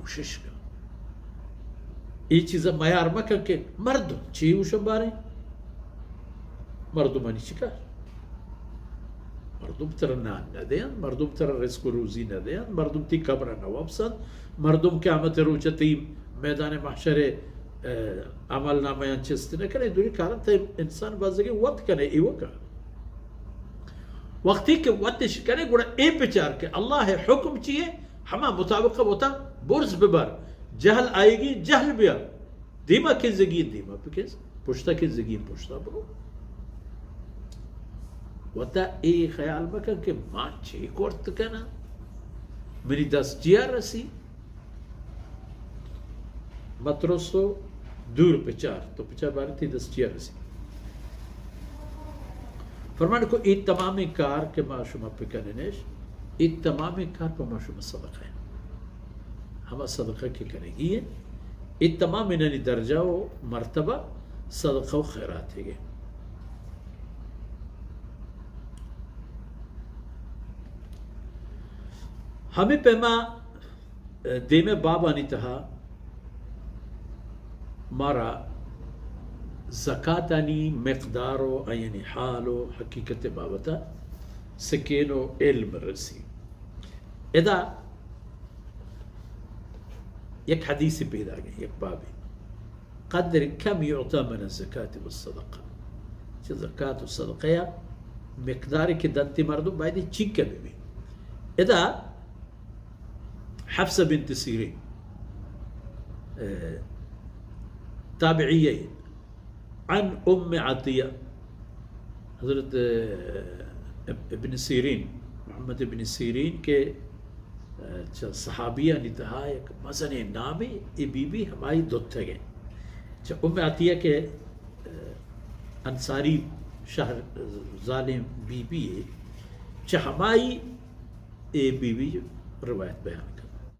کوشش کن۔ اے چیزا میار مکن کہ مردم چی گوشن باریں، مردمانی چی کار؟ مردم ترا نان نہ دیاں، مردم ترا رزق و روزی نہ دیاں، مردم تی قبر نہ وپسن، مردم قیامت روچ تی میدان محشر، اه، عمل نامہ چست نہ کنے۔ دوری کارن تی انسان بازگی وت کنے ایوکا۔ وقتی کہ وتش کنے گڑا اے بچار کہ اللہ حکم چیے، ہما مطابق وتا برز ببر۔ جہل آئیگی، جہل بیا۔ دیما کنزگی دیما بکنز، پشتا کنزگی پشتا برو۔ وتا اے خیال مکن کہ ما چے کرت کناں، منی دست چیا رسی۔ مترسو، دور بچار، تو بچار بارے تی دست چیا رسی۔ فرمان کو اے تمامیں کار کہ ما شما بکننش، اے تمامیں کار پہ ما شما صدقہ ایں۔ ہما صدقہ کہ کنگی ایں، اے تمامیں ننی درجہ و مرتبہ صدقہ و خیرات ہے۔ ہمیں پیما دیمے بابانی تہا مارا زکاتانی مقدار و آیانی حال و حقیقت بابتا سکین و علم رسی۔ ادا یک حدیث پیدا گئے، یک بابی، قدر کم یعطا من الزکاة والصدقہ، چہ زکات و صدقہ یا مقداری کہ دنتی مردم باید چنکہ ببی۔ ادا حفصہ بنت سیرین، اه، تابعیہ، عن ام عطیہ، حضرت، اه، اب-، ابن سیرین، محمد ابن سیرین کہ، اه، چہ صحابیانی تہا یک مزنیں نامے، اے بی بی ہمائی دوتگیں۔ چہ ام عطیہ کہ، اه، انصاری شہر زالیں بی بی اے، چہ ہمائی اے بی بی روایت بیان کن۔